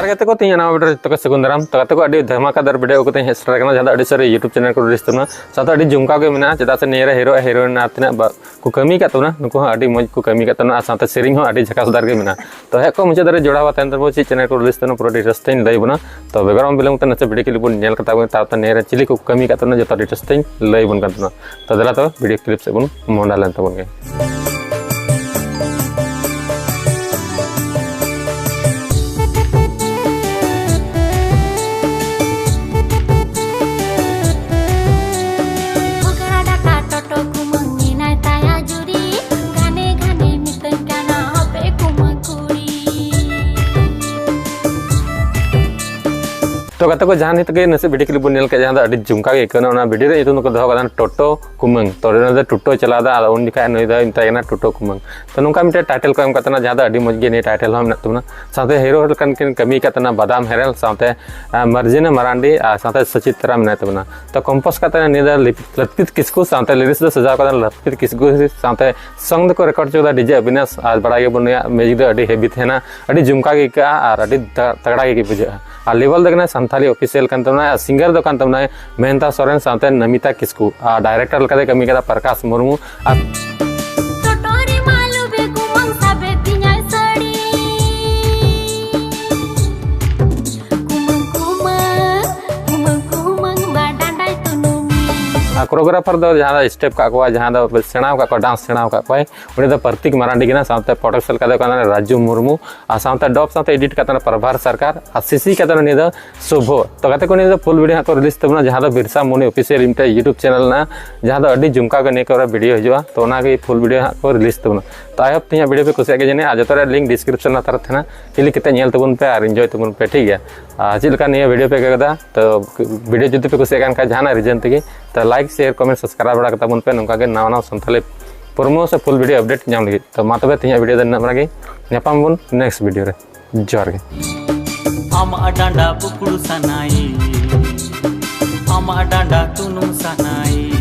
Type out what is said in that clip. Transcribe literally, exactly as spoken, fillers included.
ᱜᱟᱛᱮ ᱠᱚ, ᱛᱮᱦᱮᱧ ᱱᱟᱣᱟ ᱵᱷᱤᱰᱤᱭᱳ ᱨᱮ ᱡᱚᱛᱚ ᱠᱚ ᱥᱟᱹᱜᱩᱱ ᱫᱟᱨᱟᱢ᱾ ᱛᱚ ᱜᱟᱛᱮ ᱠᱚ, ᱟᱹᱰᱤ ᱫᱷᱟᱢᱟᱠᱟᱫᱟᱨ ᱵᱷᱤᱰᱤᱭᱳ ᱟᱹᱜᱩ ᱠᱟᱛᱮ ᱦᱮᱡ ᱥᱮᱴᱮᱨ ᱟᱠᱟᱱᱟ, ᱡᱟᱦᱟᱸ ᱫᱚ ᱟᱹᱰᱤ ᱥᱟᱹᱨᱤ YouTube ᱪᱮᱱᱮᱞ ᱠᱚ ᱨᱤᱞᱤᱡᱽ ᱛᱟᱵᱚᱱᱟ, ᱥᱟᱶᱛᱮ ᱟᱹᱰᱤ ᱡᱚᱢᱠᱟᱣ ᱜᱮ ᱢᱮᱱᱟᱜᱼᱟ᱾ ᱪᱮᱫᱟᱜ ᱥᱮ ᱱᱤᱭᱟᱹ ᱨᱮ ᱦᱤᱨᱳ ᱦᱤᱨᱳᱭᱤᱱ ᱟᱨ ᱛᱤᱱᱟᱹᱜ ᱠᱚ ᱠᱟᱹᱢᱤ ᱟᱠᱟᱫ ᱛᱟᱵᱚᱱᱟ, ᱱᱩᱠᱩ ᱦᱚᱸ ᱟᱹᱰᱤ ᱢᱚᱡᱽ ᱠᱚ ᱠᱟᱹᱢᱤ ᱟᱠᱟᱫ ᱛᱟᱵᱚᱱᱟ ᱟᱨ ᱥᱟᱶᱛᱮ ᱥᱮᱨᱮᱧ ᱦᱚᱸ ᱟᱹᱰᱤ ᱡᱷᱟᱠᱟᱥᱫᱟᱨ ᱜᱮ ᱢᱮᱱᱟᱜᱼᱟ᱾ ᱛᱚ ᱦᱮᱡ ᱠᱚ ᱢᱩᱪᱟᱹᱫ ᱫᱷᱟᱹᱨᱤᱡ ᱡᱚᱲᱟᱣ ᱛᱟᱦᱮᱱ ᱛᱟᱵᱚᱱ, ᱪᱮᱫ ᱪᱮᱱᱮᱞ ᱠᱚ ᱨᱤᱞᱤᱡᱽ ᱛᱟᱵᱚᱱᱟ, ᱯᱩᱨᱟᱹ ᱰᱤᱴᱮᱞᱥ ᱛᱮᱧ ᱞᱟᱹᱭ ᱟᱵᱚᱱᱟ᱾ ᱛᱚ ᱵᱮᱜᱽᱨᱟᱣᱩᱱᱰ ᱵᱤᱞᱚᱢ ᱠᱟᱛᱮ ᱱᱟᱥᱮ ᱵᱷᱤᱰᱤᱭᱳ ᱠᱞᱤᱯ ᱵᱚᱱ ᱧᱮᱞ ᱠᱟᱛᱟ ᱵᱚᱱ, ᱛᱟᱨᱯᱚᱨ ᱱᱤᱭᱟᱹ ᱨᱮ ᱪᱤᱞᱤ ᱠᱚ ᱠᱟᱹᱢᱤ ᱟᱠᱟᱫ ᱛᱟᱵᱚᱱᱟ, ᱡᱚᱛᱚ ᱰᱤᱴᱮᱞᱥ ᱛᱮᱧ ᱞᱟᱹᱭ ᱟᱵᱚᱱ ᱠᱟᱱ ᱛᱟᱵᱚᱱᱟ᱾ ᱛᱚ ᱫᱮᱞᱟ ᱛᱚᱵᱮ ᱵᱷᱤᱰᱤᱭᱳ ᱠᱞᱤᱯ ᱥᱮᱫ ᱵᱚᱱ ᱢᱚᱦᱰᱟ ᱞᱮᱱ ᱛᱟᱵᱚᱱ ᱜᱮ᱾ ᱴᱚᱴᱚ ᱠᱩᱢᱟᱹᱝ ᱢᱮᱱᱟᱭ ᱛᱟᱭᱟ ᱡᱩᱨᱤ, ᱜᱷᱟᱱᱮ ᱜᱷᱟᱱᱮ ᱢᱤᱛᱟᱹᱧ ᱠᱟᱱᱟ ᱦᱟᱯᱮ ᱠᱩᱢᱟᱹᱝ ᱠᱩᱲᱤ᱾ ᱛᱚ ᱜᱟᱛᱮ ᱠᱚ, ᱡᱟᱦᱟᱸ ᱱᱤᱛ ᱜᱮ ᱱᱟᱥᱮ ᱵᱷᱤᱰᱤᱭᱳ ᱠᱞᱤᱯ ᱵᱚᱱ ᱧᱮᱞ ᱠᱮᱫ, ᱡᱟᱦᱟᱸ ᱫᱚ ᱟᱹᱰᱤ ᱡᱚᱢᱠᱟᱣ ᱜᱮ ᱟᱹᱭᱠᱟᱹᱣ ᱮᱱᱟ᱾ ᱚᱱᱟ ᱵᱷᱤᱰᱤᱭᱳ ᱨᱮ ᱧᱩᱛᱩᱢ ᱫᱚᱠᱚ ᱫᱚᱦᱚ ᱠᱟᱫᱟ ᱴᱳᱴᱳ ᱠᱩᱢᱟᱹᱝ᱾ ᱛᱚ ᱚᱸᱰᱮ ᱫᱚ ᱴᱳᱴᱳ ᱪᱟᱞᱟᱣ ᱮᱫᱟ, ᱟᱫᱚ ᱩᱱ ᱡᱚᱠᱷᱟᱡ ᱱᱩᱭ ᱫᱚᱭ ᱢᱮᱛᱟᱭ ᱠᱟᱱᱟ ᱴᱳᱴᱳ ᱠᱩᱢᱟᱹᱝ᱾ ᱛᱚ ᱱᱚᱝᱠᱟ ᱢᱤᱫᱴᱮᱱ ᱴᱟᱭᱴᱮᱞ ᱠᱚ ᱮᱢ ᱠᱟᱫ ᱛᱟᱦᱮᱱᱟ, ᱡᱟᱦᱟᱸ ᱫᱚ ᱟᱹᱰᱤ ᱢᱚᱡᱽ ᱜᱮ ᱱᱤᱭᱟᱹ ᱴᱟᱭᱴᱮᱞ ᱦᱚᱸ ᱢᱮᱱᱟᱜ ᱛᱟᱵᱚᱱᱟ᱾ ᱥᱟᱶᱛᱮ ᱦᱤᱨᱳ ᱞᱮᱠᱟᱱ ᱠᱤᱱ ᱠᱟᱹᱢᱤ ᱟᱠᱟᱫ ᱛᱟᱵᱚᱱᱟ ᱵᱟᱫᱟᱢ ᱦᱮᱨᱮᱞ ᱥᱟᱶᱛᱮ, ᱟᱸ, ᱢᱟᱨᱡᱤᱱᱟ ᱢᱟᱨᱟᱱᱰᱤ ᱟᱨ ᱥᱟᱶᱛᱮ ᱥᱩᱪᱤᱛᱨᱟ ᱢᱮᱱᱟᱭ ᱛᱟᱵᱚᱱᱟ᱾ ᱛᱚ ᱠᱚᱢᱯᱳᱡᱽ ᱠᱟᱜ ᱛᱟᱦᱮᱱᱟ ᱱᱤᱭᱟᱹ ᱫᱚ ᱞᱤᱯ-, ᱞᱟᱹᱛᱯᱤᱛ ᱠᱤᱥᱠᱩ, ᱥᱟᱶᱛᱮ ᱞᱤᱨᱤᱠᱥ ᱫᱚ ᱥᱟᱡᱟᱣ ᱠᱟᱫᱟ ᱞᱟᱹᱛᱯᱤᱛ ᱠᱤᱥᱠᱩ, ᱥᱟᱶᱛᱮ ᱥᱚᱝ ᱫᱚᱠᱚ ᱨᱮᱠᱚᱨᱰ ᱦᱚᱪᱚ ᱠᱟᱫᱟ ᱰᱤᱡᱮ ᱚᱵᱤᱱᱟᱥ, ᱟᱨ ᱵᱟᱲᱟᱭ ᱜᱮᱭᱟᱵᱚᱱ ᱱᱩᱭᱟᱜ ᱢᱤᱭᱩᱡᱤᱠ ᱫᱚ ᱟᱹᱰᱤ ᱦᱮᱵᱤ ᱛᱟᱦᱮᱱᱟ, ᱟᱹᱰᱤ ᱡᱚᱢᱠᱟᱣ ᱜᱮ ᱟᱹᱭᱠᱟᱹᱜᱼᱟ ᱟᱨ ᱟᱹᱰᱤ ᱛᱟ-, ᱛᱟᱜᱲᱟ ᱜᱮ ᱵᱩᱡᱷᱟᱹᱜᱼᱟ᱾ ᱟᱨ ᱞᱮᱵᱮᱞ ᱫᱚ ᱠᱟᱱᱟ ᱥᱟᱱᱛᱷᱟᱞᱤ ᱚᱯᱷᱤᱥᱤᱭᱟᱞ ᱠᱟᱱ ᱛᱟᱵᱚᱱᱟ, ᱟᱨ ᱥᱤᱝᱜᱟᱨ ᱫᱚ ᱠᱟᱱ ᱛᱟᱵᱚᱱᱟᱭ ᱢᱮᱦᱮᱱᱛᱟ ᱥᱚᱨᱮᱱ ᱥᱟᱶᱛᱮ ᱱᱚᱢᱤᱛᱟ ᱠᱤᱥᱠᱩ, ᱟᱨ ᱰᱟᱭᱨᱮᱠᱴᱚᱨ ᱞᱮᱠᱟᱛᱮ ᱠᱟᱹᱢᱤ ᱠᱟᱫᱟ ᱯᱨᱚᱠᱟᱥ ᱢᱩᱨᱢᱩ᱾ ᱟᱨ ᱴᱚᱴᱚᱨᱤ ᱢᱟᱞᱩᱵᱮ ᱠᱩᱢᱟᱝ ᱥᱟᱵᱮ ᱛᱤᱧᱟᱭ ᱥᱟᱹᱲᱤ᱾ ᱠᱩᱢᱟᱹᱝ, ᱠᱩᱢᱟᱹᱝ, ᱠᱩᱢᱟᱹᱝ, ᱠᱩᱢᱟᱹᱝ ᱵᱟ ᱰᱟᱸᱰᱟᱭ ᱛᱩᱱᱩᱢ᱾ ᱟᱨ ᱠᱳᱨᱤᱭᱳᱜᱨᱟᱯᱷᱟᱨ ᱫᱚ ᱡᱟᱦᱟᱸ ᱫᱚ ᱥᱴᱮᱯ ᱠᱟᱜ ᱠᱚᱣᱟ, ᱡᱟᱦᱟᱸ ᱫᱚ ᱥᱮᱬᱟᱣ ᱠᱟᱜ ᱠᱚᱣᱟ, ᱰᱟᱱᱥ ᱥᱮᱬᱟᱣ ᱠᱟᱜ ᱠᱚᱣᱟᱭ, ᱩᱱᱤ ᱫᱚ ᱯᱨᱚᱛᱤᱠ ᱢᱟᱨᱟᱱᱰᱤ ᱠᱟᱱᱟ, ᱥᱟᱶᱛᱮ ᱯᱨᱚᱰᱟᱠᱥᱚᱱ ᱠᱟᱛᱮ ᱠᱟᱱᱟ ᱨᱟᱡᱩ ᱢᱩᱨᱢᱩ, ᱟᱨ ᱥᱟᱶᱛᱮ ᱰᱚᱵ ᱥᱟᱶᱛᱮ ᱮᱰᱤᱴ ᱠᱟᱛᱮ ᱯᱨᱚᱵᱷᱟᱨ ᱥᱚᱨᱠᱟᱨ, ᱟᱨ ᱥᱤᱥᱤ ᱠᱟᱛᱮ ᱱᱤᱭᱟᱹ ᱫᱚ ᱥᱩᱵᱷᱚ᱾ ᱛᱚ ᱜᱟᱛᱮ ᱠᱚ, ᱱᱤᱭᱟᱹ ᱫᱚ ᱯᱷᱩᱞ ᱵᱷᱤᱰᱤᱭᱳ ᱦᱟᱸᱜ ᱠᱚ ᱨᱤᱞᱤᱡᱽ ᱛᱟᱵᱚᱱᱟ, ᱡᱟᱦᱟᱸ ᱫᱚ ᱵᱤᱨᱥᱟ ᱢᱩᱱᱤ ᱚᱯᱷᱤᱥᱤᱭᱟᱞ ᱢᱤᱫᱴᱮᱡ YouTube ᱪᱮᱱᱮᱞ ᱢᱮᱱᱟᱜᱼᱟ, ᱡᱟᱦᱟᱸ ᱫᱚ ᱟᱹᱰᱤ ᱡᱚᱢᱠᱟᱣ ᱜᱮ ᱱᱤᱭᱟᱹ ᱠᱚᱨᱮ ᱵᱷᱤᱰᱤᱭᱳ ᱦᱤᱡᱩᱜᱼᱟ᱾ ᱛᱚ ᱚᱱᱟ ᱜᱮ ᱯᱷᱩᱞ ᱵᱷᱤᱰᱤᱭᱳ ᱦᱟᱸᱜ ᱠᱚ ᱨᱤᱞᱤᱡᱽ ᱛᱟᱵᱚᱱᱟ᱾ ᱛᱚ I hope ᱛᱮᱦᱮᱧᱟᱜ ᱵᱷᱤᱰᱤᱭᱳ ᱯᱮ ᱠᱩᱥᱤᱭᱟᱜ ᱜᱮ ᱡᱟᱹᱱᱤᱡ, ᱟᱨ ᱡᱚᱛᱚ ᱨᱮ ᱞᱤᱝᱠ ᱰᱤᱥᱠᱨᱤᱯᱥᱚᱱ ᱞᱟᱛᱟᱨ ᱨᱮ ᱛᱟᱦᱮᱱᱟ, ᱠᱞᱤᱠ ᱠᱟᱛᱮ ᱧᱮᱞ ᱛᱟᱵᱚᱱ ᱯᱮ ᱟᱨ ᱤᱱᱡᱚᱭ ᱛᱟᱵᱚᱱ ᱯᱮ, ᱴᱷᱤᱠ ᱜᱮᱭᱟ? ᱟᱨ ᱪᱮᱫ ᱞᱮᱠᱟ ᱱᱤᱭᱟᱹ ᱵᱷᱤᱰᱤᱭᱳ ᱯᱮ ᱟᱹᱭᱠᱟᱹᱣ ᱠᱮᱫᱟ? ᱛᱚ ᱵᱷᱤᱰᱤᱭᱳ ᱡᱩᱫᱤ ᱯᱮ ᱠᱩᱥᱤᱭᱟᱜ ᱠᱟᱱ ᱠᱷᱟᱡ ᱡᱟᱦᱟᱱᱟᱜ ᱨᱤᱡᱮᱱ ᱛᱮᱜᱮ, ᱛᱚ ᱞᱟᱭᱤᱠ, ᱥᱮᱭᱟᱨ, ᱠᱚᱢᱮᱱᱴ, ᱥᱟᱵᱥᱠᱨᱟᱭᱤᱵ ᱵᱟᱲᱟ ᱠᱟᱛᱟ ᱵᱚᱱ ᱯᱮ, ᱱᱚᱝᱠᱟ ᱜᱮ ᱱᱟᱣᱟ ᱱᱟᱣᱟ ᱥᱟᱱᱛᱟᱞᱤ ᱯᱨᱳᱢᱳ ᱥᱮ ᱯᱷᱩᱞ ᱵᱷᱤᱰᱤᱭᱳ ᱟᱯᱰᱮᱴ ᱧᱟᱢ ᱞᱟᱹᱜᱤᱫ᱾ ᱛᱚ ᱢᱟ ᱛᱚᱵᱮ ᱛᱮᱦᱮᱧᱟᱜ ᱵᱷᱤᱰᱤᱭᱳ ᱫᱚ ᱱᱤᱱᱟᱹᱜ ᱵᱟᱲᱟ ᱜᱮ, ᱧᱟᱯᱟᱢ ᱵᱚᱱ ᱱᱮᱠᱥᱴ ᱵᱷᱤᱰᱤᱭᱳ ᱨᱮ᱾ ᱡᱚᱦᱟᱨ ᱜᱮ᱾ ᱟᱢᱟᱜ ᱰᱟᱸᱰᱟ ᱵᱩᱠᱲᱩ ᱥᱟᱱᱟᱭᱮ, ᱟᱢᱟᱜ ᱰᱟᱸᱰᱟ ᱛᱩᱱᱩᱢ ᱥᱟᱱᱟᱭᱮ,